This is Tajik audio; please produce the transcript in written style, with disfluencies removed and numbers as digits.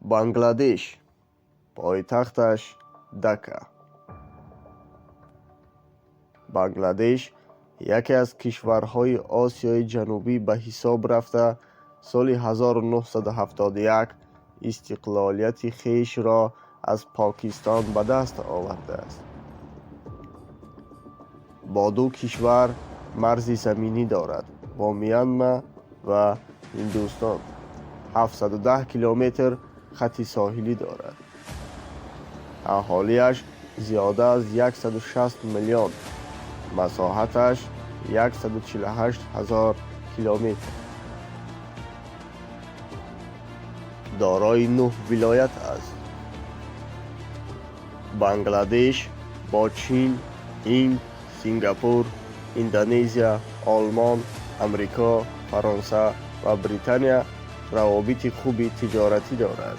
Бангладеш, пойтахташ Дака. Бангладеш яке аз кишварҳои Осиёи Ҷанубӣ ба ҳисоб рафта, соли 1971 истиқлолияти хешро аз Покистон ба даст овардааст. Бо ду кишвар марзи заминӣ дорад: бо Мянма ва Ҳиндустон. 710 километр хати соҳилӣ дорад. Аҳолиаш зиёда аз 160 миллион, масоҳаташ 148 ҳазор километр. Дорои нӯҳ вилоят аст. Бангладеш бо Чин, Ҳинд, Сингапур, Индонезия, Олмон, Амрико, Фаронса ва Британия равобити хуби тиҷоратӣ дорад.